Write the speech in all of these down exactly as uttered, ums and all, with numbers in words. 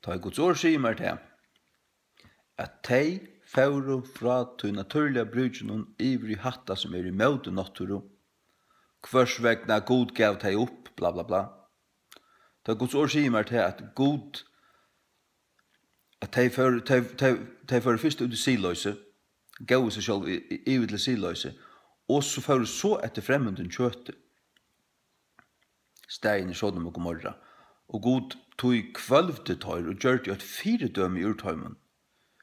Tá ið Guds orð sigur mær tað, at tey fóru frá tí natúrliga brúkinum yvir í hatta, sum er ímóti náttúru, hvørs vegna Gud gav tey upp, bla, bla, bla. Tá Guds orð sigur mær tað, at Gud, at tey fóru, tey, tey, tey fóru fyrst út í siðloysi, góvu seg sjálv y-, y-, yvir til siðloysi, og so fóru so eftir fremmandum kjøti, staðin er Sodom og Gomorra, og Gud tí hvølvdi teir og gjørdi eitt fyridømi úr teimum,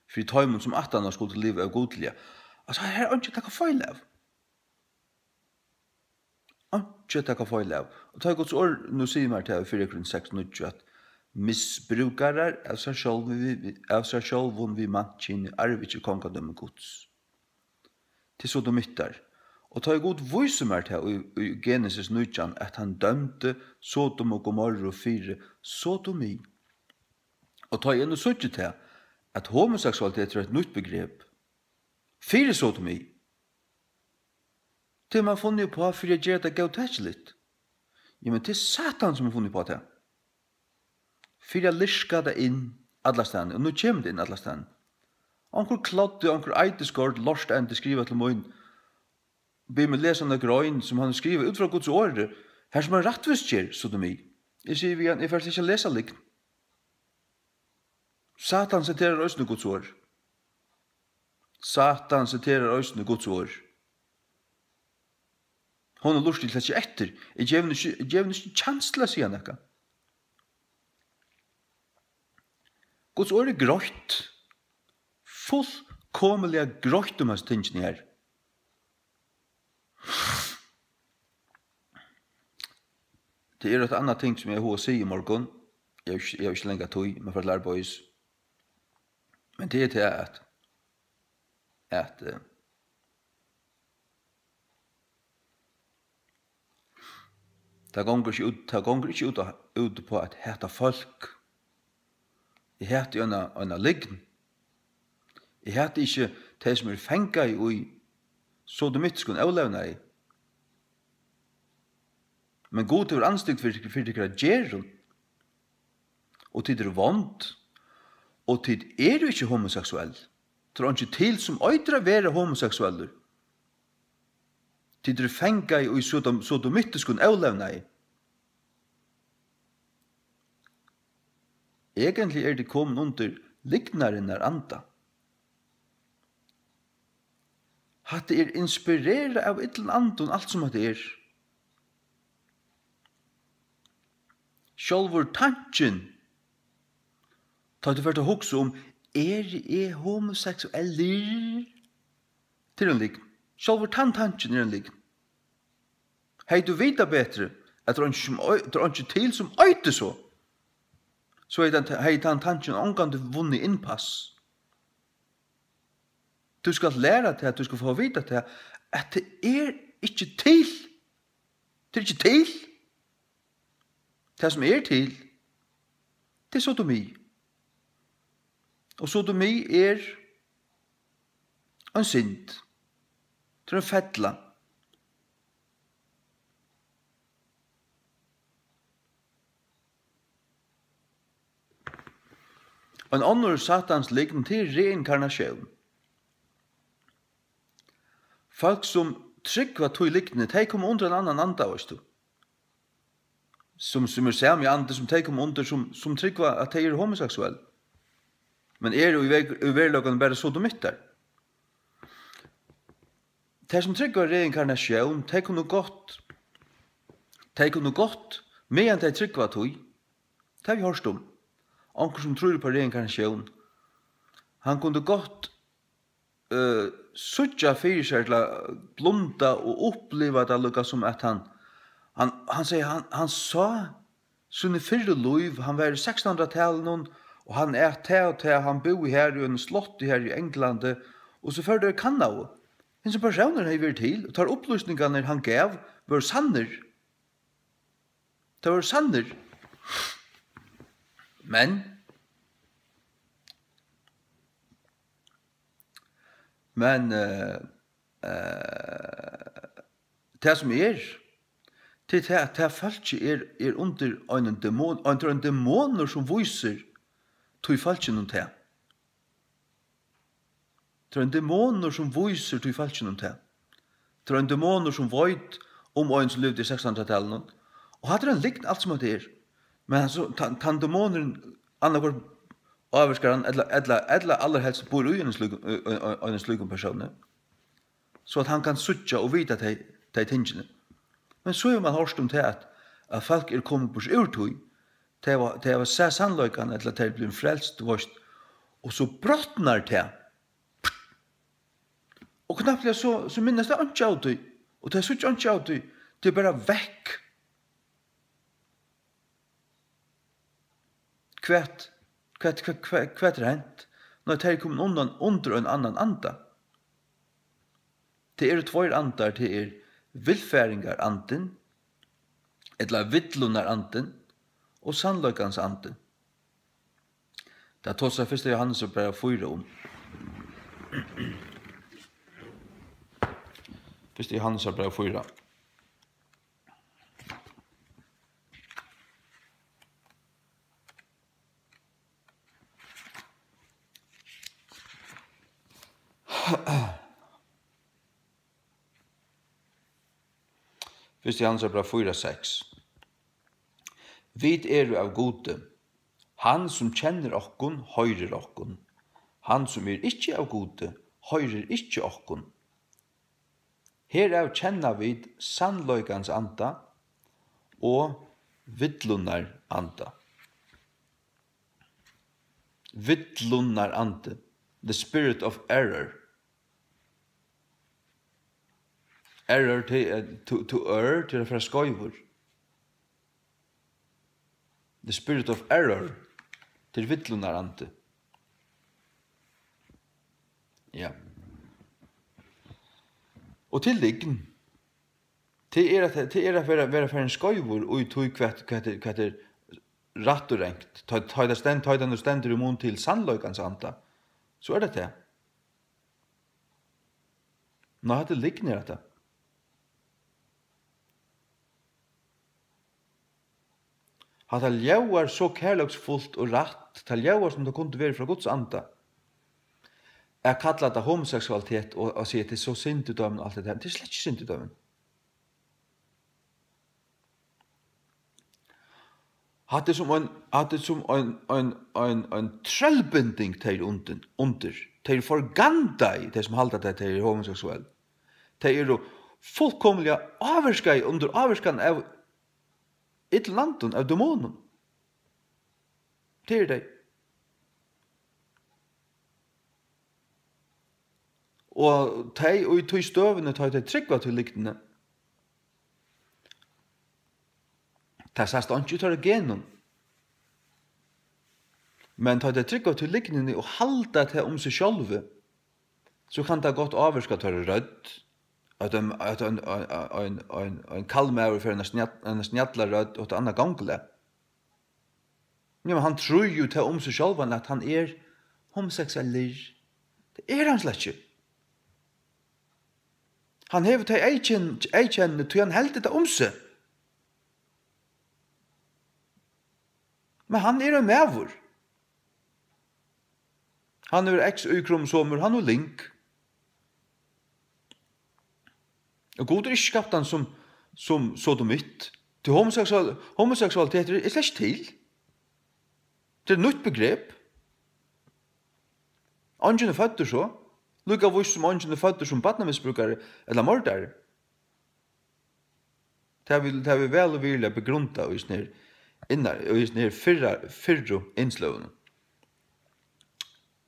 fyri teimum, sum aftaná skuldu liva ógudliga. Altso, her er einki at taka feil av. Einki at taka feil av. Og tá er Guds orð, nú sigur mær tað í fyrra Korint seks níggju, at misbrúkarar av sær sjálvum við, við, av sær sjálvum við mankini arva ikki kongadømi Guds. Til sodomittar. Og tá ið Gud vísir mær tað í, í Genesis nítjan, at hann dømdi Sodom og Gomorru fyri sodomi. Og tá eg nú síggi tað, at homoseksualitet er eitt nýtt begrep fyri sodomi, tað er man funnið uppá fyri at gera tað góðtækiligt. Jamen, tað er Satan, sum hevur funnið uppá tað. Fyri at lirka tað inn allastaðni, og nú kemur tað inn allastaðni. Onkur kloddi, onkur eitisgord, lortandi skrivar til mín, biður meg lesa eina grein, sum hann skrivar út frá Guds orði, har sum hann rættvísger sodomi. Eg sigi við hann, eg fari slet ikki at lesa lygn. Satan siterar eisini Guds orð. Satan siterar eisini Guds orð. Honum lurti eg slett ikki eftir. Eg gevi honum ikki, eg gevi honum ikki kjans til at siga nakað. Guds orð er greitt. Fullkomiliga greitt um hasi tingini her. Tað er eitt annað ting, sum eg havi hug at siga í morgun. Eg havi ikki, eg havi ikki langa tíð, men fari til arbeiðis. Men tað er tað, at, at, eh, tað gongur ikki út, tað gongur ikki út á, út uppá at hata fólk. Eg hati eina, eina lygn. Eg hati ikki tey, sum eru fangað í sodomittiskum ólevnaði. Men Gud hevur andstygd fyri, fyri tykkara gerðum. Og tit eru vond, og tit eru ikki homoseksuell. Tað er einki til, sum eitur at vera homoseksuellur. Tit eru fangað í sodom-, sodomittiskum ólevnaði. Egentliga eru tit komin undir lygnarinnar anda. Hatta er inspirerað av illum andum, alt sum hatta er. Sjálvur tankin, tá tú fert at hugsa um, eri eg homoseksuellur? Tað er ein lygn. Sjálvur tann tankin er ein lygn. Hevði tú vitað betri, at tað er einki sum ei-, tað er einki til sum eitur so, so hevði tann, hevði tann tankin ongantíð vunnið innpass. Tú skalt læra tað, at tú skalt fáa at vita tað, at tað er ikki til. Tað er ikki til. Tað, sum er til, tað er sodomi. Og sodomi er ein synd. Tað er ein fella. Ein onnur Satans lygn, tað er reinkarnatión. Fólk, sum trúgva tí lygnini, tey koma undir ein annan anda, veitst tú. Sum, sum er sami andi, sum tey koma undir, sum, sum trúgva, at tey eru homoseksuell, men eru í veru-, í veruleikanum bara sodomittar. Tey, sum trúgva reinkarnatión, tey kunnu gott, tey kunnu gott, meðan tey trúgva tí, tað havi eg hoyrt um. Onkur, sum trýr upp á reinkarnatión, hann kundi gott, øh, síggja fyri sær, ella blunda og uppliva tað, líka sum at hann, hann, hann segði, hann, hann sá síni fyrru lív, hann var í sekstanhundraðtalinum, og hann æt tað og tað, hann búði her í einum slotti her í Onglandi, og so fóru teir og kannaðu. Hesin persónurin hevði verið til, og teir upplýsingarnir, hann gav, vóru sannir. Teir vóru sannir. Men, men, eh, eh, tað sum er, tað er tað, at tað fólkið er, er undir einum demon, ein, tað er ein demonur, sum vísir tí fólkinum tað. Tað er ein demonur, sum vísir tí fólkinum tað. Tað er ein demonur, sum veit um ein, sum livdi í sekstanhundraðtalinum. Og hatta er ein lygn, alt sum hatta er. Men so, tann, tann demonurin annaðhvørt ávirkar hann, ella, ella, ella allarhelst býr í einum slíkum, í, í, í einum slíkum persóni. So at hann kann síggja og vita tey, tey tingini. Men so hevur mann hoyrt um tað, at, at fólk eru komin burtur úr tí, tey hava, tey hava sæð sannleikan, ella tey eru blivin frelst, tú veist, og so brotnar tað. Og knappliga so, so minnast tey einki av tí, og tey síggja einki av tí, tað er bara vekk. Hvat, hvat, hvat, hvat, hvat er hent? Nei, tey eru komin undan, undir ein annan anda. Tað eru tveir andar, tað er villfaringarandin, ella villunarandin, og sannleikans andin. Tað tosar fyrsta Jóhannes bræv fýra um. Fyrsta Jóhannes bræv fýra. Fyrsta Jóhannes bræv fýra seks. Vit eru av Gudi. Hann, sum kennir okkum, hoyrir okkum. Hann, sum er ikki av Gudi, hoyrir ikki okkum. Herav kenna vit sannleikans anda og villunnar anda. Villunnar andi. The spirit of error. Error, to, to err, til at fara skeivur. The spirit of error, til villunnar andi. Ja. Og til lygn. Tað er at, tað er at vera, vera farin skeivur í tí, hvat, hvat er, hvat er rætt og rangt. Tá, tá tað stend-, tá tað nú stendur í mun til sannleikans anda, so er tað tað. Ná, hatta er lygn, er hatta. Hatta ljóðar so kærleiksfult og rætt. Tað ljóðar, sum tað kundi verið frá Guds anda. At kalla tað homoseksualitet og, og siga, at tað er so synd í teimum og alt det der. Tað er slett ikki synd í teimum. Hatta er sum ein, hatta er sum ein, ein, ein, ein trøllbinding, tey eru undir, undir. Tey eru forgandað, tey sum halda, at tey eru homoseksuell. Tey eru fullkomiliga ávirkað, undir ávirkan av illum andum, av demonum. Tað eru tey. Og tey, í tí støðuni, tá tey trúgva til lygtina, tað sæst einki í teirra genum. Men tá tey trúgva til lygnini og halda tað um seg sjálvi, so kann tað gott ávirka teirra rødd, at ein, at ein, ein, ein, ein, ein kallmaður fær eina snjall-, eina snjalla rødd og eitt annað gonglag. Ja, men hann trýr jú tað um seg sjálvan, at hann er homoseksuellur. Tað er hann slett ikki. Hann hevur tey eyðkenn-, eyðkennini, tí hann heldur tað um seg. Men hann er ein maður. Hann hevur X Y-kromosomur, hann er link. Og Gud hevur ikki skapt hann sum, sum sodomitt. Tí homoseksual-, homoseksualitet er, er slett ikki til. Tað er eitt nýtt begrep. Eingin er føddur so. Líka víst sum eingin er føddur sum barnamisbrúkari ella mordari. Tað vil, tað vil væl og virðiliga begrunda í hesum her innar-, í hesum her fyrra, fyrru innsløgunum.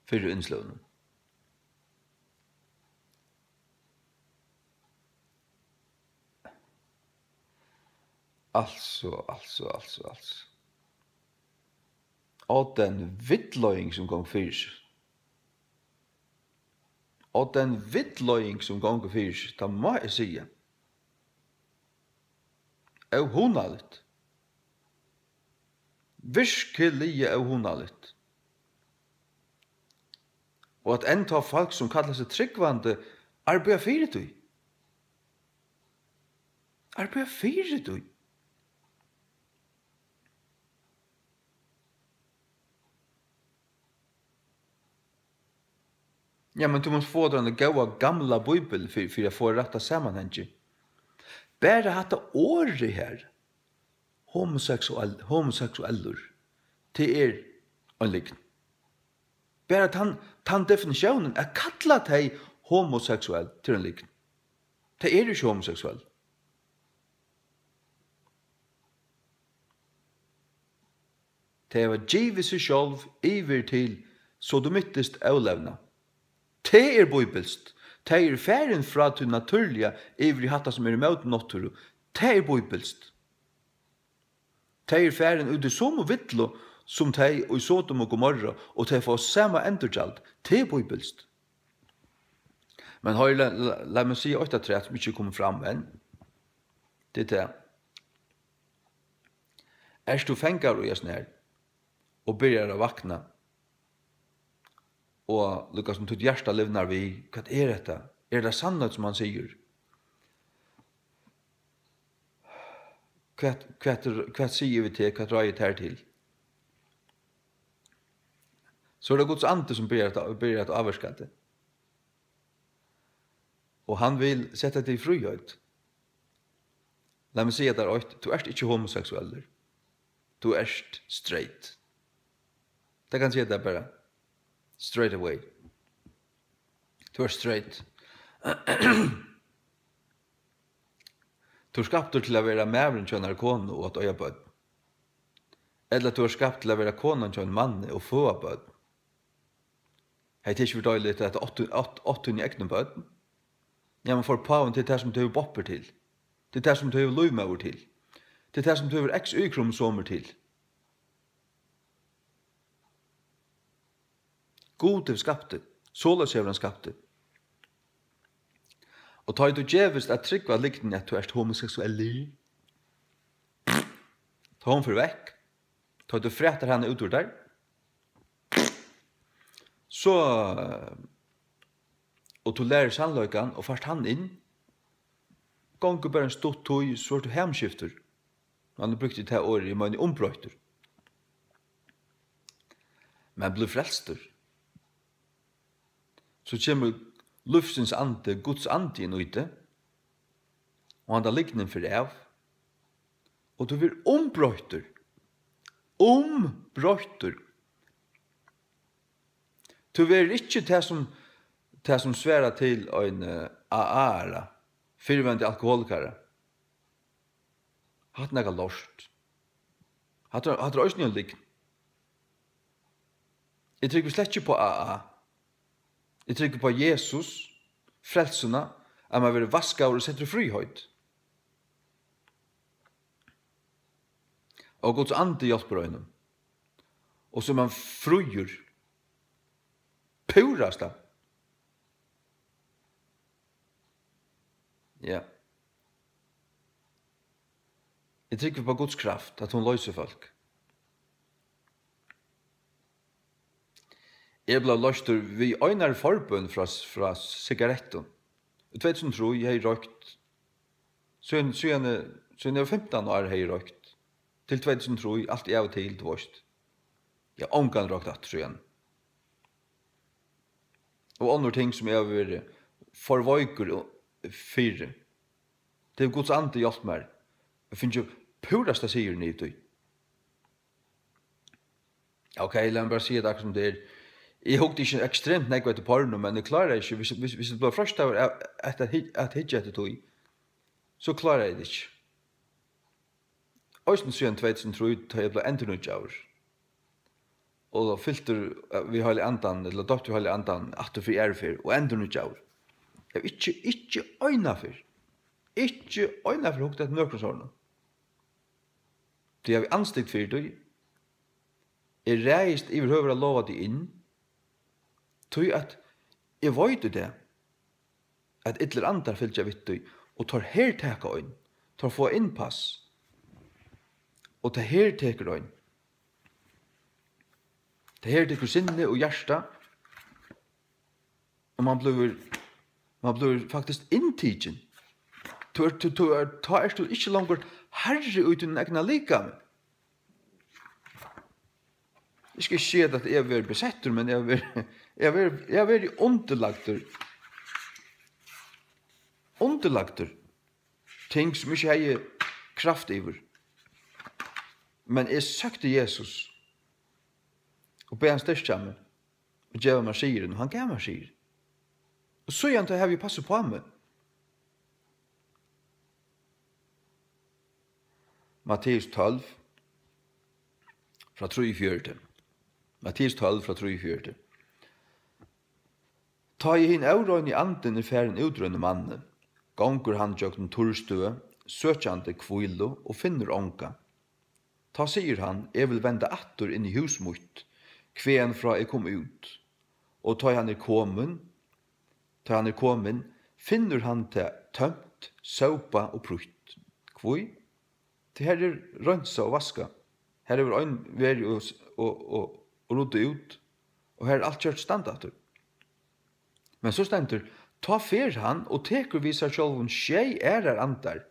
Fyrru innsløgunum. Altso, altso, altso, altso. Og tann villleiðing, sum gongur fyri seg. Og tann villleiðing, sum gongur fyri seg, tað má eg siga. Óhugnaligt. Virkiliga óhugnaligt. Og at enntá fólk, sum kalla seg trúgvandi, arbeiða fyri tí. Arbeiða fyri tí. Ja, men tú mást fáa tær eina góða gamla bíbel fyri, fyri at fáa rætta samanhangi. Bara hatta orðið her, homoseksuell, homoseksuellur, tað er ein lygn. Bara tann, tann definitiónin, at kalla tey homoseksuell, tað er ein lygn. Tey eru ikki homoseksuell. Tey hava givið seg sjálv yvir til sodomittiskt ólevnað. Tað er bíbilskt. Tey eru farin frá tí natúrliga yvir í hatta, sum er ímóti náttúru. Tað er bíbilskt. Tey eru farin út í somu villu sum tey í Sodom og Gomorra, og tey fáa sama endurgjald. Tað er bíbilskt. Men hoyr, la, la, lat meg siga eitt afturat, sum ikki er komið fram enn. Tað er tað. Ert tú fangaður í hesum her, og byrjar at vakna, og líka sum títt hjarta livnar við, hvat er hetta? Er tað sannheit, sum hann sigur? Hvat, hvat, hvat sigi eg við teg? Hvat ráði eg tær til? So er tað Guds andi, sum byrjar at, byrjar at ávirka teg. Og hann vil seta teg í fríheit. Lat meg siga tær eitt, tú ert ikki homoseksuellur. Tú ert straight. Tað kann eg siga tær bara. Straight away. Tú ert straight. Tú ert skaptur til at vera maðurin hjá einari konu og at eiga børn. Ella tú ert skapt til at vera konan hjá einum manni og føða børn. Hevði tað ikki verið deiligt at átt, átt, átt tíni egnu børn? Ja, men for pávin, tað er tað, sum tú hevur boppur til. Tað er tað, sum tú hevur lívmóður til. Tað er tað, sum tú hevur X Y-kromosomur til. Gud hevur skapt teg. Soleiðis hevur hann skapt teg. Og tá ið tú gevist at trúgva lygnini, at tú ert homoseksuellur, tá hon fer vekk, tá ið tú frætar hana út úr tær, so, og tú lærir sannleikan og fært hann inn, gongur bara ein stutt tíð, so ert tú hamskiftur. Hann brúkti tað orðið, eg meini umbroyttur. Men blív frelstur. So kemur lívsins andi, Guds andi inn í teg, og handan lygnin fer av, og tú verður umbroyttur. Umbroyttur. Tú verður ikki tað sum, tað sum svarar til ein, eh, A A-ara, fyrrverandi alkoholikara. Hatta er nakað lort. Hatta er, hatta er eisini ein lygn. Eg trúgvi slett ikki upp á A A. Eg trúgvi upp á Jesus, frelsuna, at mann verður vaskaður og settur í fríheit. Og Guds andi hjálpir einum. Og so er mann fríur. Púrasta. Ja. Eg trúgvi upp á Guds kraft, at hon loysir fólk. Eg bleiv loystur við einari forbøn frá, frá sigarettum. Í tvey túsund og trý hevði eg roykt, síðan, síðan, síðan eg var fimtan ár, hevði eg roykt. Til tvey túsund og trý, alt av og til, tú veist. Eg havi ongantíð roykt aftur síðan. Og onnur ting, sum eg havi verið for veikur fyri. Tað hevur Guds andi hjálpt mær. Eg fingi púrasta sigurin í tí. Ok, lat meg bara siga tað akkurát sum tað er. Eg hugdi ikki ekstremt nógv eftir porno, men eg kláraði ikki, viss, viss, viss eg bleiv freistaður at, at, at, hy-, at hyggja eftir tí, so kláraði eg tað ikki. Eisini síðan tvey túsund og trý, tá eg bleiv endurnýggjaður. Og fyltur, eh, við Heilaga Andanum, ella doyptur við Heilaga Andanum, aftur fyri aðru ferð, og endurnýggjaður. Eg havi ikki, ikki eina ferð, ikki eina ferð hugt eftir nøkrum sovorðnum. Tí eg havi andstygd fyri tí. Eg ræðist yvirhøvur at lova tí inn, tí at eg veit í dag, at illir andar fylgja við tí, og teir hertaka ein, teir fáa innpass, og tað hertekur ein. Tað hertekur sinni og hjarta, og mann blívur, mann blívur faktiskt inntikin. Tú ert, tú, tú ert, tá ert tú ikki longur harri í tínum egna likami. Eg skal ikki siga, at eg havi verið besettur, men eg havi verið, eg havi verið, eg havi verið undirlagdur, undirlagdur ting, sum eg ikki hevði kraft yvir. Men eg søkti Jesus og bað hann styrkja meg og geva mær sigurin, og hann gav mær sigur. Og síðan tá havi eg passað upp á meg. Matteus tólv, frá trýogfjøruti. Matteus tólv, frá trýogfjøruti. Tá ið hin óreini andin er farin út úr einum manni, gongur hann gjøgnum turrstøð, søkjandi hvílu, og finnur onga. Tá sigur hann: "Eg vil venda aftur inn í hús mítt, hvaðan frá eg kom út." Og tá ið hann er komin, tá ið hann er komin, finnur hann tað tómt, sópað og prýtt. Hví? Tí her er reinsað og vaskað. Her hevur ein verið og, og, og, og ruddað út, og her er alt gjørt stand aftur. Men so stendur: "Tá fer hann og tekur við sær sjálvum sjey aðrar andar."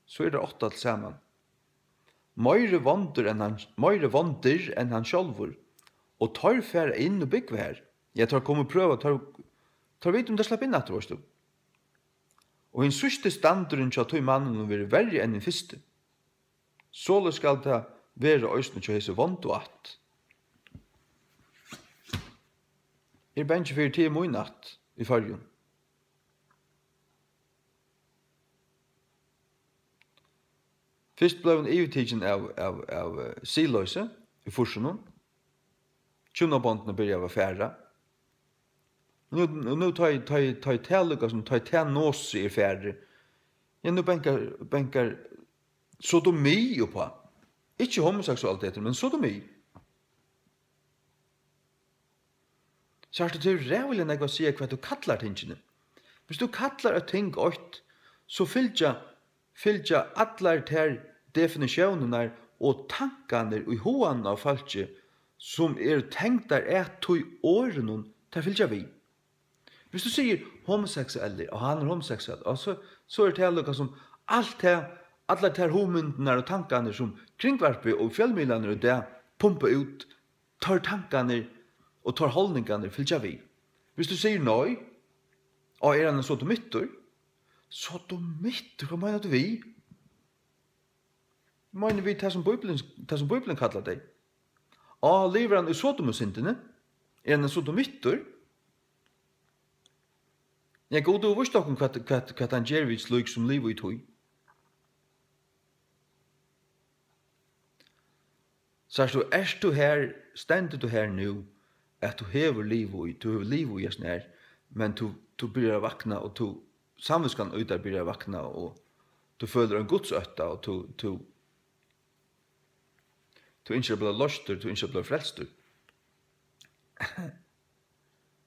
So er tað átta til saman. Meiri vondur enn hann, meiri vondir enn hann sjálvur. Og teir fara inn og búgva har. Ja, teir koma og prøva, teir, teir vita, um teir sleppa inn aftur, veitst tú. Og hin síðsti standurin hjá tí manninum verður verri enn hin fyrsti. Soleiðis skal tað vera eisini hjá hesi vondu ætt. Eg eri bangin fyri, tað er mín ætt í Føroyum. Fyrst bleiv hon yvirtikin av, av, av, eh, siðloysi í fýrsunum. Hjúnabondini byrjaðu at fara. Og nú, og nú tá ið, tá ið, tá ið tað líkasum, tá ið tað nosið er farið, ja, nú bankar, bankar sodomi uppá. Ikki homoseksualitetur, men sodomi. Sært tú, tað hevur ræðuliga nógv at siga, hvat tú kallar tingini. Viss tú kallar eitt ting eitt, so fylgja, fylgja allar tær definitiónirnar og tankarnir í huganum á fólki, sum eru tengdar at tí orðinum, tær fylgja við. Viss tú sigur homoseksuellir, og hann er homoseksuell, og so, so er tað líka sum alt tað, allar tær hugmyndirnar og tankarnir, sum kringvarpið og fjølmiðlarnir í dag pumpa út, teir tankarnir og teir holdningarnir fylgja við. Viss tú sigur nei, og er hann ein sodomittur? Sodomittur, hvat meinar tú við? Meini við tað, sum Bíblian, tað, sum Bíblian kallar tey. Á, livir hann í Sodomusyndini? Er hann ein sodomittur? Ja, Gud hevur víst okkum, hvat, hvat, hvat hann ger við slík, sum liva í tí. Sært tú, ert tú her, stendur tú her nú, at tú hevur liv í, tú hevur liv í hesum her, men tú, tú byrjar at vakna, og tú, samvitskan í tær byrjar at vakna, og tú følir ein gudsótta, og tú, tú, tú ynskir at blíva loystur, tú ynskir at blíva frelstur.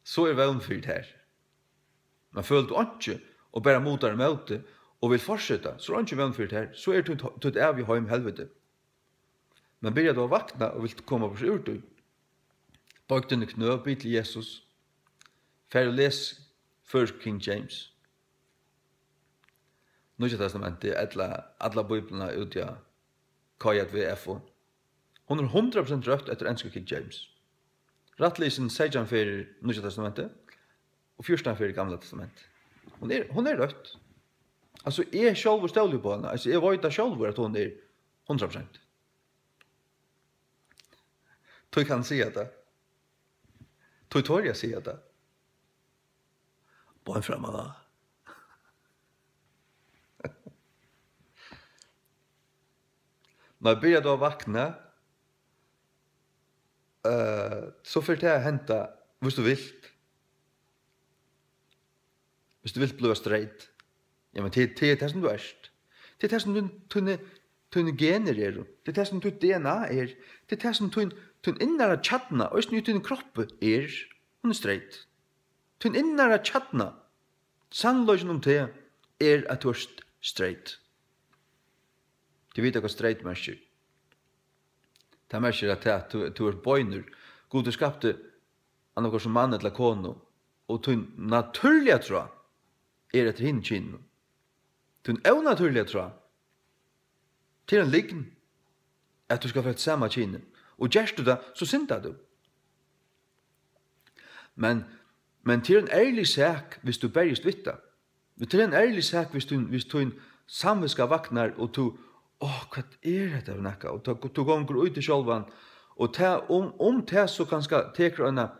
So er vón fyri tær. Men følir tú einki og bara mutar ímóti og vil fortseta, so er einki vón fyri tær, so er títt, títt ævi heim helviti. Men byrjar tú at vakna og vilt koma burtur úr tí, boygg tíni knø, bið til Jesus, far og les føroysku King James, Nýggja Testamentið, ella alla Bíbliuna úti á K J V F O. Hon er hundrað prosent røtt eftir ensku King James. Rættlisin seytjan ferðir Nýggja Testamentið og fjúrtan ferðir Gamla Testamentið. Hon er, hon er røtt. Altso, eg sjálvur stóli upp á hana. Altso, eg veit tað sjálvur, at hon er hundrað prosent. Tú kanst siga tað. Tú torir at siga tað. Bein framman á. Nei, byrjar tú at vakna, eh, so fer tað at henda, viss tú vilt. Viss tú vilt blíva straight. Ja, men tað, tað er tað, sum tú ert. Tað er tað, sum tín, tíni, tíni genir eru. Tað er tað, sum títt D N A er. Tað er tað, sum tín, tín innara kjarna, eisini í tínum kroppi, er. Hon er straight. Tín innara kjarna, sannleikin um teg, er, at tú ert straight. Tit vita, hvat straight merkir. Tað merkir, at tað, at tú, tú ert beinur. Gud skapti annaðhvørt sum mann ella konu, og tín natúrliga tráð er eftir hinum kyninum. Tín ónatúrliga tráð, tað er ein lygn, at tú skal fara eftir sama kyni. Og gert tú tað, so syndar tú. Men, men tað er ein ærlig sak, viss tú berjist við tað. Men tað er ein ærlig sak, viss tín, viss tín samvitska vaknar, og tú, "Áh, hvat er hetta fyri nakað?" Og tú, tú gongur út í sjálvan, og tað, um, um tað so kanska tekur eina,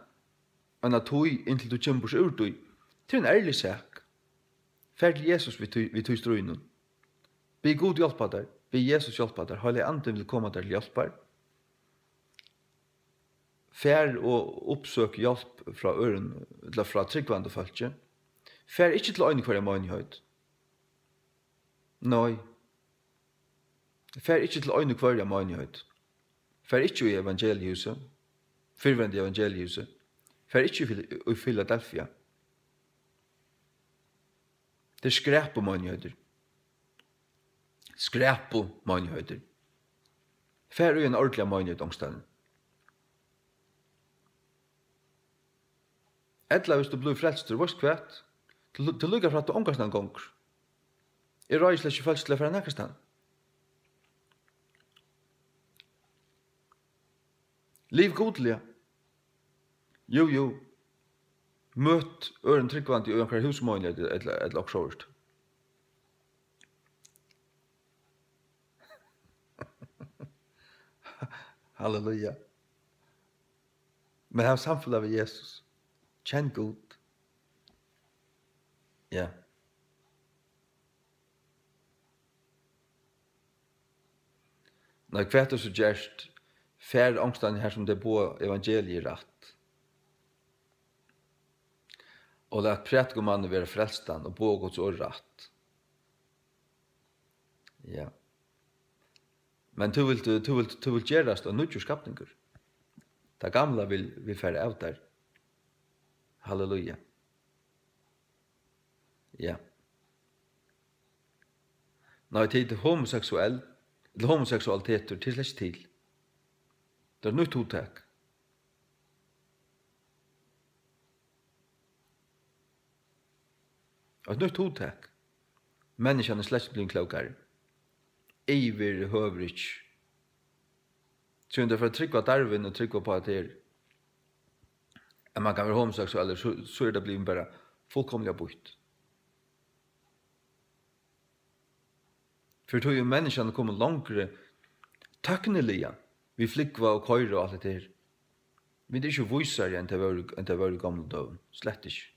eina tíð, inntil tú kemur burtur úr tí. Tað er ein ærlig sak. Far til Jesus við tí, við tí stríðnum. Bið Gud hjálpa tær. Bið Jesus hjálpa tær. Heilagi Andin vil koma tær til hjálpar. Far og uppsøk hjálp frá øðrum, ella frá trúgvandi fólki. Far ikki til ein og hvørja meinigheit. Nei. Far ikki til ein og hvørja meinigheit. Far ikki í evangeliehúsið, fyrrverandi evangeliehúsið. Far ikki í Fil-, í Filadelfia. Tað er skræpumeinigheiter. Skræpumeinigheiter. Far í ein ordiliga meinigheit onkustaðni. Ella viss tú blívur frelstur, veitst hvat? Til, til líka frá at tú ongastaðni gongur. Eg ráði slett ikki fólk til at fara nakrastaðni. Liv gudliga. Jú, jú. Møt øðrum trúgvandi í onkra húsmeinigheit ella, ella okkurt sovorðið. Halleluja. Men hav samfelag við Jesus. Kenn Gud. Ja. Nei, hvat er so gjørt? Far onkustaðni har sum tey boða evangeliið rætt. Og lat prædikumannin vera frelstan og boða Guds orð rætt. Ja. Men tú vilt, tú vilt, tú vilt gerast ein nýggjur skapningur. Tað gamla vil, vil fara av tær. Halleluja. Ja. Nei, tað er homoseksuell, ella homoseksualitetur, tað er slett ikki til. Tað er eitt nýtt hugtak. Eitt nýtt hugtak. Menniskjan er slett ikki blivin klókari. Yvirhøvur ikki. So um tey fara at trúgva Darwin og trúgva uppá at tað er, at mann kann vera homoseksuellur, so, so er tað blivið bara fullkomiliga býtt. Fyri tí er menniskjan komin longri tøkniliga, við flúgva og koyra og alt hetta her. Vit eru ikki vísari enn tey vóru, enn tey vóru í gomlum døgum. Slett ikki.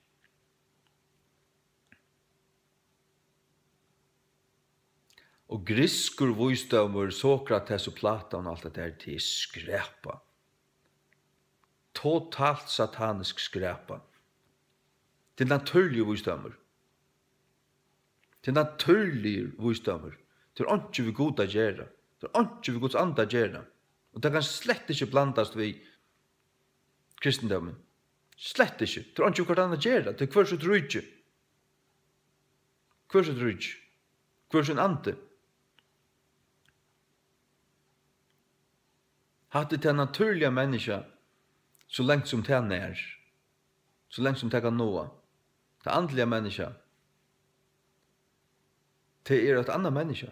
Og grikskur vísdómur, Sokrates og Platon og alt hetta her, tað er skræpa. Totalt satanisk skræpa. Tað er natúrligur vísdómur. Tað er natúrligur vísdómur. Tað er einki við Gud at gera. Tað er einki við Guds anda at gera. Og tað kann slett ikki blandast við kristindómin. Slett ikki. Tað er einki við hvørt annað at gera. Tað er hvør sítt ríki. Hvør sítt ríki. Hvør sín andi. Hatta er tað natúrliga menniskja, so langt sum tað nær. So langt sum tað kann náa. Tað andliga menniskja, tað er eitt annað menniskja.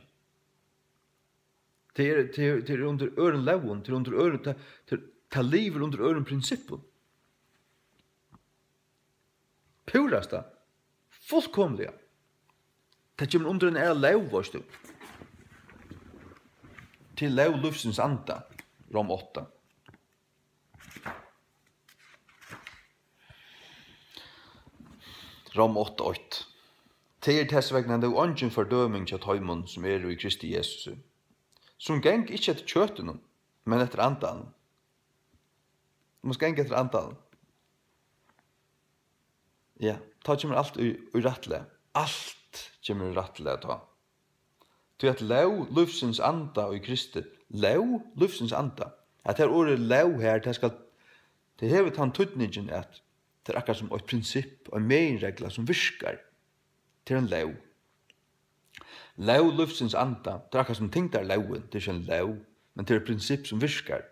Tað er, tað er, tað er undir øðrum lógum, tað er undir øðrum, tað, tað, tað livir undir øðrum prinsippum. Púrasta. Fullkomiliga. Tað kemur undir eina aðra lóg, veitst tú. Til lóg lívsins anda. Rom átta. Rom átta eitt. Tað er tess vegna nú eingin fordøming hjá teimum, sum eru í Kristi Jesusi, sum ganga ikki eftir kjøtinum, men eftir andanum. Tú mást ganga eftir andanum. Ja, tá kemur alt í, í rætt lag. Alt kemur í rætt lag tá. Tí at lóg lívsins anda í Kristi, lóg lívsins anda, at tað orðið lóg her, tað skal, tað hevur tann týdningin, at tað er akkurát sum eitt prinsipp, ein meginregla sum virkar. Tað er ein lóg. Lóg lívsins anda, tað er akkurát sum tyngdarlógin, tað er ikki ein lóg, men tað er eitt prinsipp sum virkar.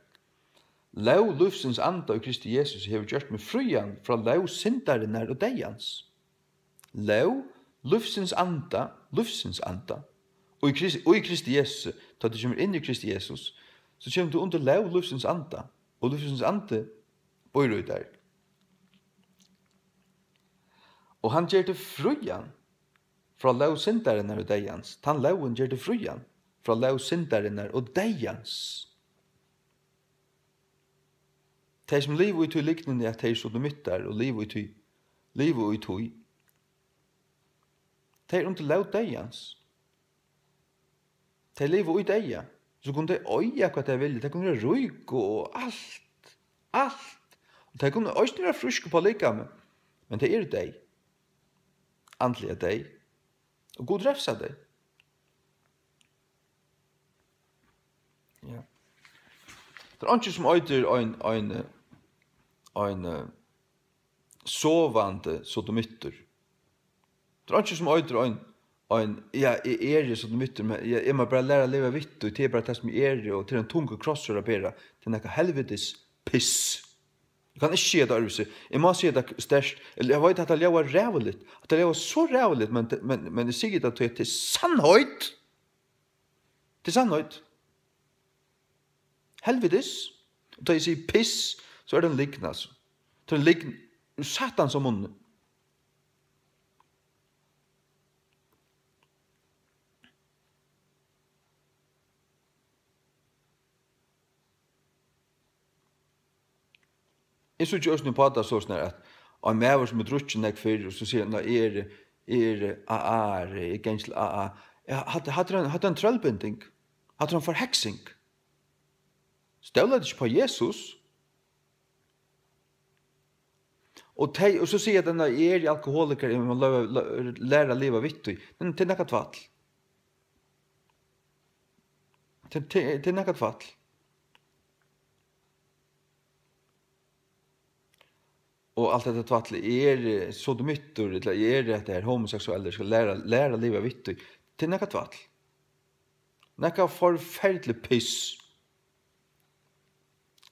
Lóg lívsins anda í Kristi Jesus hevur gjørt meg frían frá lóg syndarinnar og deyðans. Lóg lívsins anda, lívsins anda, og í Krist-, og í Kristi Jesus, tá tú kemur inn í Kristi Jesus, so kemur tú undir lóg lívsins anda, og lívsins andi býr í tær. Og hann ger teg frían frá lóg syndarinnar og deyðans. Tann lógin ger teg frían frá lóg syndarinnar og deyðans. Tey, sum liva í tí lygnini, at tey eru sodomittar og liva í tí, liva í tí, tey eru undir lóg deyðans. Tey liva í deyða. So kunnu tey eiga, hvat tey vilja. Tey kunnu vera rík og alt. Alt. Og tey kunnu eisini vera frísk upp á likamið. Men tey eru deyð. Andliga deyð. Og Gud refsar tey. Ja. Tað er einki sum eitur ein, ein, ein, eh, sovandi sodomittur. Tað er einki sum eitur ein, ein, ja, eg eri sodomittur, men eg, eg má bara læra at liva við tí, tað er bara tað sum eg eri, og tað er ein tungur krossur at bera, tað er nakað helvitis piss. Eg kann ikki siga tað øðrvísi. Eg má siga tað sterkt. Ella, eg veit, at tað ljóðar ræðuligt. At tað ljóðar so ræðuligt, men, men, men eg sigi tað, tí at tað er sannheit. Tað er sannheit. Helvitis. Og tá eg sigi piss, so er tað ein lygn, altso. Tað er ein lygn úr Satans munni. Eg síggi eisini upp á tað soleiðis, at ein maður, sum hevur drukkið nógv fyrr, og so sigur hann: "Nei, eg eri, eg eri A A R, eg gangi til A A." Ja, hatta, hatta er ein, hatta er ein trøllbinding. Hatta er ein forheksing. Stólar tú ikki upp á Jesus? Og tey, og so siga tey: "Nei, eg eri alkoholikari, eg má læra, læra at liva við tí." Men tað er nakað tvætl. Tað, tað, tað er nakað tvætl. Og alt hetta tvætlið, eg eri, eh, sodomittur, ella eg eri hetta her homoseksuelli, eg skal læra, læra at liva við tí. Tað er nakað tvætl. Nakað forferdiligt piss.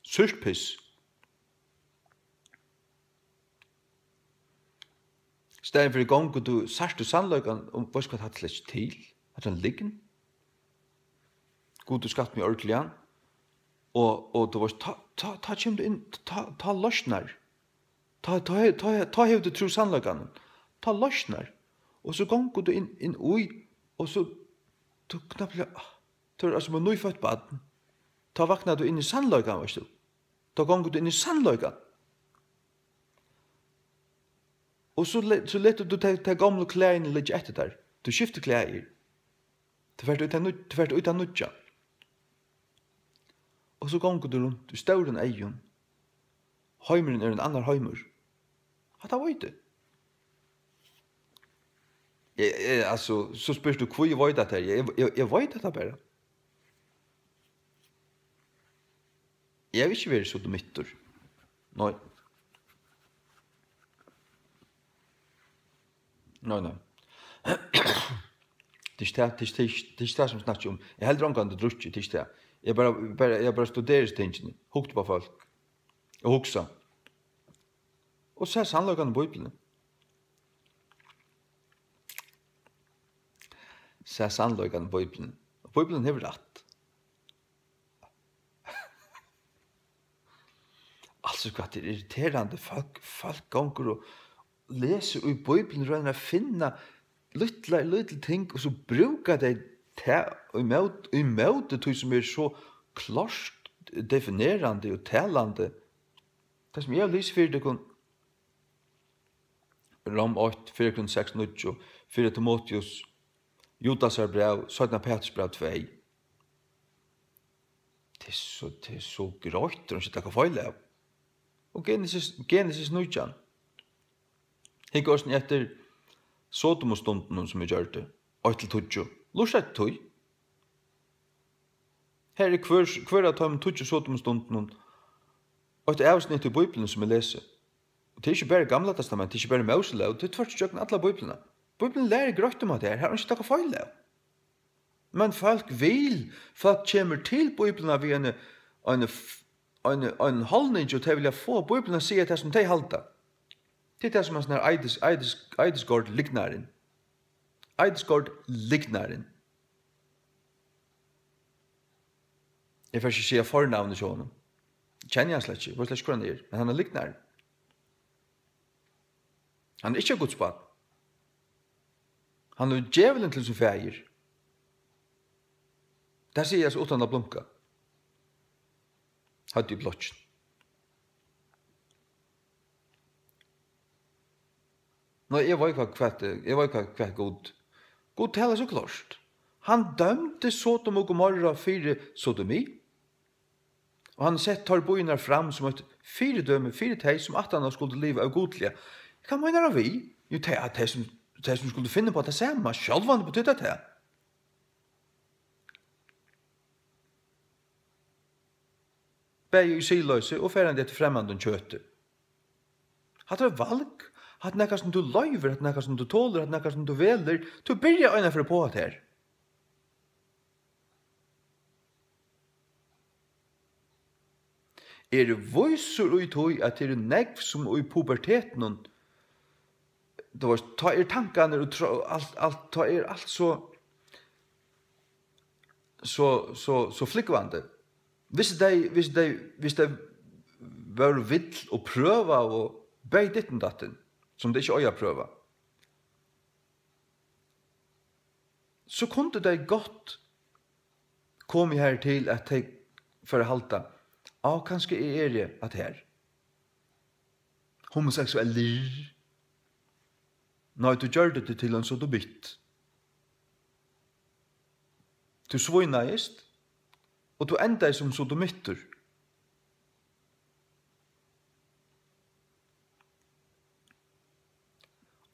Súrt piss. Staðin fyri gongur tú, sært tú sannleikan, og veitst hvat, hatta er slett ikki til. Hatta er ein lygn. Gud, tú skapti meg ordiligan. Og, og tú veitst, tá, tá, tá kemur tú inn, tá, tá loysnar. Tá, tá, tá, tá hevur tú trúð sannleikanum. Tá loysnar. Og so gongur tú inn, inn í, og so, tú knappliga, ah, tú ert sum eitt nýføtt barn. Tá vaknar tú inn í sannleikan, veitst tú. Tá gongur tú inn í sannleikan. Og so le-, so letur tú tey, tey gomlu klæðini liggja eftir tær. Tú skiftir klæðir. Tú fert í tað nýggj-, tú fert í tað nýggja. Og so gongur tú runt í stórum eygum. Heimurin er ein annar heimur. Hatta veit eg. Eg, eg, altso, so spyrt tú, hví eg veit hatta her. Eg, eg, eg veit hatta bara. Eg havi ikki verið sodomittur. Nei. Nei, nei. Tað er ikki tað, tað er ikki, tað er ikki, tað er ikki tað, sum eg snakki um. Eg havi ongantíð drukkið, tað er ikki tað. Eg bara, bara, eg bara studeri hesi tingini, hugdi upp á fólk og hugsa. Og sæð sannleikan í Bíbliuni. Sæð sannleikan í Bíbliuni. Bíbliun hevur rætt. Altso, hvat er irriterandi. Fólk, fólk gongur og lesur í Bíbliuni, roynir at finna lítlar, lítil ting, og so brúka tey tað ímót, ímóti tí, sum er so klárt definerandi og talandi. Tað, sum eg havi lisið fyri tykkum, Rom eitt, fyrra Korint seks níggju, fyrra Timoteus, Judasar bræv, seinna Peturs bræv tvey. Tað er so, tað er so greitt, at ikki taka feil av. Og Genesis, Genesis nítjan. Hygg eisini eftir Sodomustundunum, sum eg gjørdi, eitt til tíggju. Lurta eftir tí. Her er hvør, hvør av teimum tíggju Sodomustundunum eitt avsnitt í Bíbliuni, sum eg lesi. Og tað er ikki bara Gamla Testament, tað er ikki bara Móselóg, tað er tvørtur gjøgnum alla Bíbliuna. Bíbliun lærir greitt um hatta her, har er ikki taka feil av. Men fólk vil, fólk kemur til Bíbliuna við eini, eini f-, eini, eini haldning, og tey vilja fáa Bíbliuna at siga tað, sum tey halda. Tað er tað, sum hasin her Eides-, Eides-, Eidesgaard lygnarin. Eidesgaard lygnarin. Eg fari ikki at siga fornavnið hjá honum. Eg kenni hann slett ikki, eg veit slett ikki, hvør hann er, men hann er lygnarin. Hann er ikki Guds barn. Hann hevur djevulin til sín faðir. Tað sigi eg so uttan at blunka. Høvdið í blokkin. Nei, eg veit hvat, hvat, eg veit hvat, hvat Gud. Gud talar so klárt. Hann dømdi Sodom og Gomorra fyri sodomi. Og hann setti teir býirnar fram sum eitt fyridømi fyri tey, sum aftaná skuldu liva ógudliga. Hvat meinar hann við? Jú, tey, tey sum, tey sum skuldu finna upp á tað sama, sjálvandi betýddi tað. Bæði í siðloysi og ferðandi eftir fremmandum kjøti. Hatta er val. Hatta er nakað, sum tú loyvir, hatta er nakað, sum tú tolir, hatta er nakað, sum tú velur. Tú byrjar eina ferð uppá hatta her. Eri vísur í tí, at tað eru nógv, sum í pubertetinum, tú veist, tá er tankarnir og trá-, alt, alt, tá er alt so, so, so, so flúgvandi. Viss tey, viss tey, viss tey vóru vill og prøvaðu bæði ditten datten, sum tey ikki eiga at prøva, so kundu tey gott komið har til, at tey fóru at halda, á, kanska eg eri at her. Homoseksuellir. Nei, tú gjørdi teg til ein sodomitt. Tú svínaðist, og tú endaði sum sodomittur.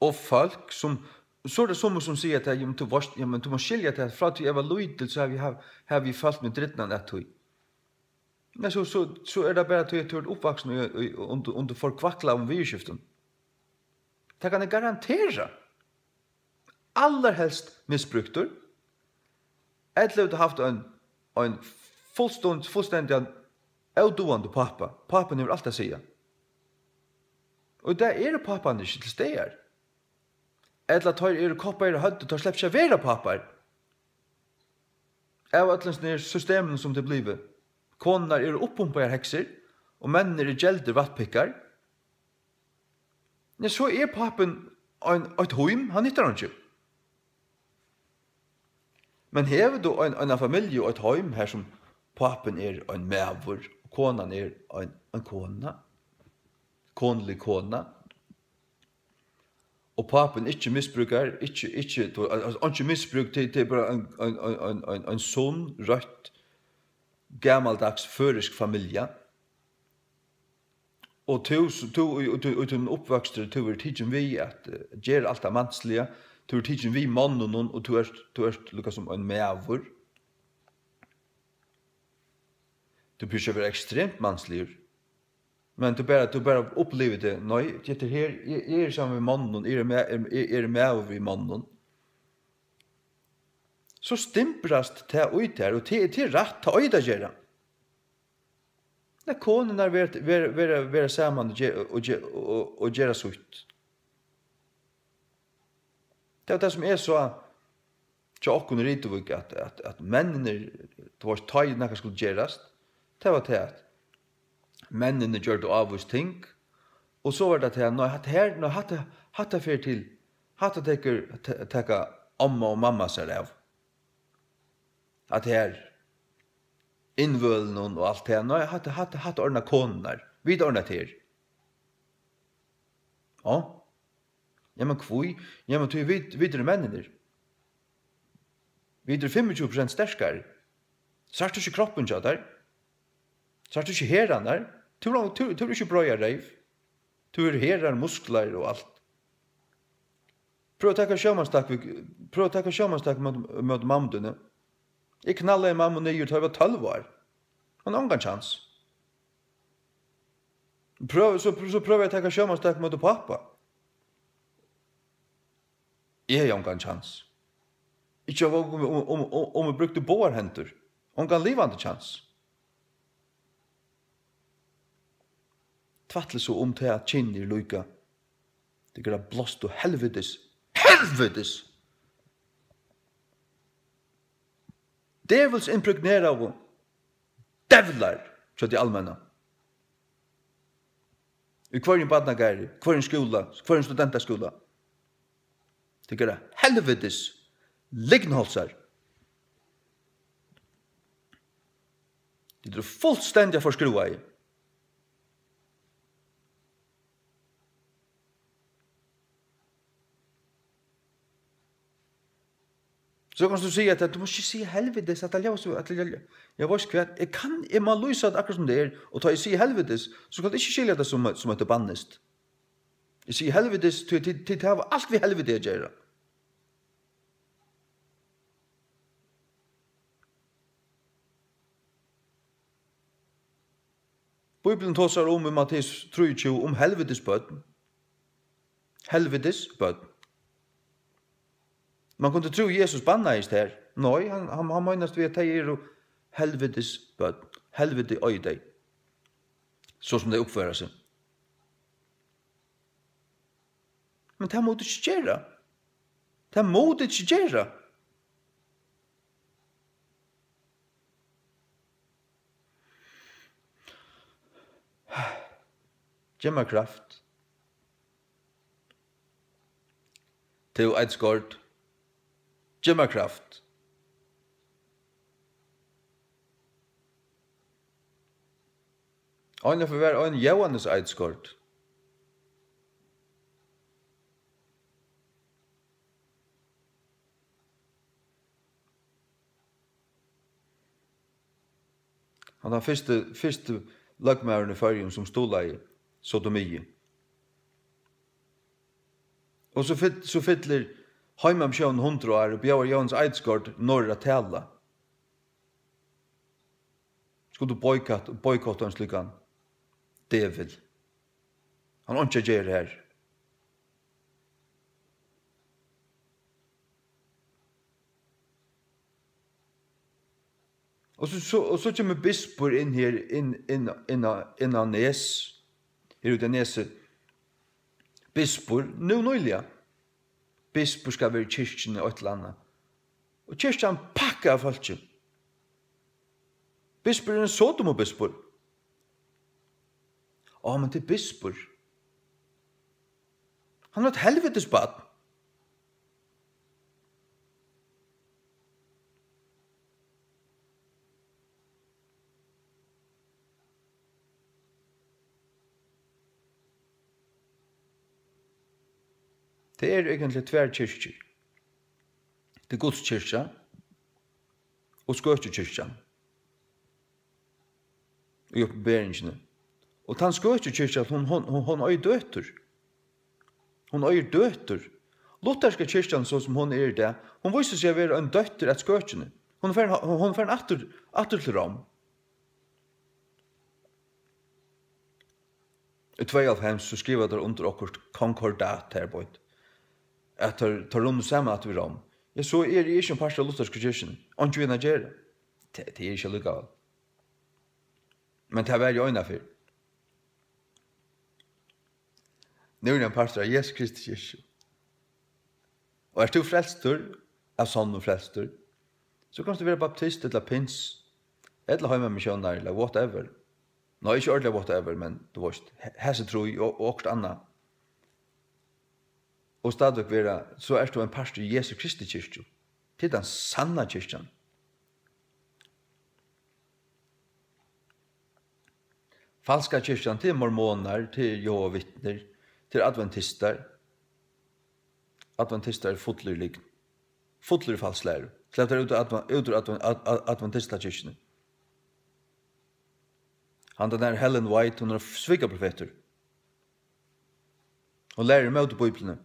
Og fólk sum, so er tað summi sum siga, at, ja, men tú veitst, ja, men tú mást skilja tað, frá tí eg var lítil, so havi eg hav-, havi eg følt meg dripnan at tí. Men so, so, so er tað bara tí, at tú ert uppvaksin í, í, undir, undir forkvaklaðum viðurskiftum. Tað kann eg garantera. Allarhelst misbrúktur. Ella hevur tú havt ein, ein fullstund-, fullstendigan óduðandi pápa. Pápin hevur alt at siga. Og í dag eru páparnir ikki til staðar. Ella teir eru koppaðir á høvdið, teir sleppa ikki at vera pápar. Av øllum sovorðnum systeminum, sum tað er blivið. Konurnar eru uppumpaðar heksur, og menninir eru geldir vatnpikkar. Ja, so er pápin ein, eitt hím, hann nyttar einki. Men hevur tú ein, eina familju og eitt heim, har sum pápin er ein maður, og konan er ein, ein kona, konulig kona, og pápin ikki misbrúkar, ikki, ikki, tú, al-, al-, einki misbrúk, tað, tað er bara ein, ein, ein sunn, røtt, gamaldags føroysk familja. Og tú, s-, tú, í, í, í tínum uppvøkstri, tú verður tikin við at, eh, gera alt tað mansliga, tú verður tikin við monnunum, og tú ert, tú ert líka sum ein maður. Tú behøvir ikki at vera ekstremt mansligur, men tú bara, tú bara upplivir teg, nei, hetta her, eg, eg eri saman við monnum, eg eri ma-, eg, eg eri maður við monnum. So stimbrast tað í tær, og tað, tað er rætt, tað eigur tað at gera. Nei, konurnar vera, vera, vera, vera saman og ge-, og ge-, og, og gera sítt. Tað var tað, sum eg sá hjá okkum í Rituvík, at, at, at menninir, tú veitst, tá ið nakað skuldi gerast, tað var tað, at menninir gjørdu ávís ting, og so var tað tað, nei, hatta her, nei, hatta, hatta fer til, hatta tekur, te-, taka omma og mamma sær av. At her, innvølinum og alt tað, nei, hatta, hatta, hatta ordna konurnar, vit ordna tað her. Ja. Ja, men hví? Ja, men tí vit, vit eru menninir. Vit eru fimmogtjúgu prosent sterkari. Sært tú ikki kroppin hjá tær? Sært tú ikki herðarnar? Tú, tú, tú hevur ikki breiðar reyv. Tú hevur herðar, musklar og alt. Prøv at taka sjómanstak við, prøv at taka sjómanstak móti, móti mammu tíni. Eg knallaði mammu niður, tá eg var tólv ár. Hon hevði ongan kjans. Prøv, so, so prøvi eg at taka sjómanstak móti pápa. Eg hevði ongan kjans. Ikki um, um, um, um, um eg brúkti báðar hendur. Ongan livandi kjans. Tvætli so um tað, at kynin eru líka. Tað er blást og helvitis. Helvitis! Djevulsimprægneraðu djevlar hjá tí almenna. Í hvørjum barnagarði, hvørjum skúla, hvørjum studentaskúla. Tit gera helvitis lygnholsar. Tit eru fullstendiga forskrúvaði. So kanst tú siga, at tú mást ikki siga helvitis, at tað ljóðar so, at tað ljóðar, eg veitst hvat, eg kann, eg má lýsa tað akkurát sum tað er, og tá eg sigi helvitis, so skal tú ikki skilja tað sum, sum at tað bannist. Eg sigi helvitis, tí, tí, tí tað hevur alt við helviti at gera. Bíblian tosar um í Matteus trýogtjúgu um helvitis børn. Helvitis børn. Man kundi trúð, Jesus bannaðist her. Nei, hann, hann, hann meinast við, at tey eru helvitis børn. Helviti eigur tey. So sum tey uppføra seg. Men tað mugu tit ikki gera. Tað mugu tit ikki gera. Gev mær kraft. Tú eitt skort. Gev mær kraft. Ein ferð var ein Jóhannes eitt skort. Hann var fyrsti, fyrsti løgmaðurin í Føroyum, sum stuðlaði sodomi. Og so fyll-, so fyllir heimamissiónin hundrað ár og bjóðar Jóhannes Eidskort norður at tala. Skuldi boykotta, boykotta ein slíkan devil. Hann hevur einki at gera her. Og so, so, og so kemur bispur inn her, inn, inn, inn á, inn á Nes. Her úti á Nesi. Bispur, nú nýliga. Bispur skal vera í kirkjuni og eitt ella annað. Og kirkjan pakkað av fólki. Bispur er ein Sodomubispur. Á, men tað er bispur. Hann er eitt helvitis barn. Tað eru eigentliga tvær kirkjur. Tað er Guds kirkja og skøkjukirkjan. Í Opinberingini. Og tann skøkjukirkjan, hon, hon, hon, hon eigur døtur. Hon eigur døtur. Lutherska kirkjan, so sum hon er í dag, hon vísir seg at vera ein dóttir at skøkjuni. Hon er farin, hon, hon er farin aftur, aftur til Rom. Í tveyoghálvfems, so skriva teir undir okkurt konkordat her, beint. At teir, teir runnu saman aftur við Rom. Ja, so eri eg ikki ein partur av luthersku kirkjuni. Einki við hana at gera. Tað, tað er ikki allíkavæl. Men tað var jú einaferð. Nú eri eg ein partur av Jesu Kristi kirkju. Og ert tú frelstur, av sonnum frelstur, so kanst tú vera baptist ella pins, ella heimamissiónari, ella whatever. Nei, ikki ordiliga whatever, men tú veist, he-, hesi trý og, og okkurt annað. Og stadigvæk vera, so ert tú ein partur í Jesu Kristi kirkju. Tað er tann sanna kirkjan. Falska kirkjan, tað er mormonar, tað er Jehova vitnir, tað er adventistar. Adventistar eru fullir lygn. Fullir falsklæru. Slepp tær út úr adven-, út úr adven-, ad-, ad-, adventistakirkjuni. Handan har Ellen White, hon er svikarprofetur. Hon lærir ímóti Bíbliuni.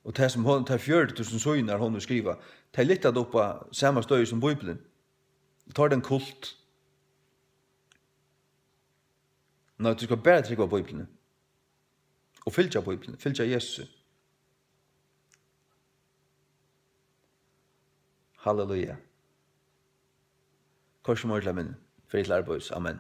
Og tað sum hon, tær fjøruti túsund síðurnar, hon hevur skrivað, tað er lyftað upp á sama støði sum Bíbliun. Tá er tað ein kult. Nei, tú skalt bara trúgva Bíbliuni. Og fylgja Bíbliuni, fylgja Jesusi. Halleluja. Koyr sum orðið til minni. Fer til arbeiðis. Amen.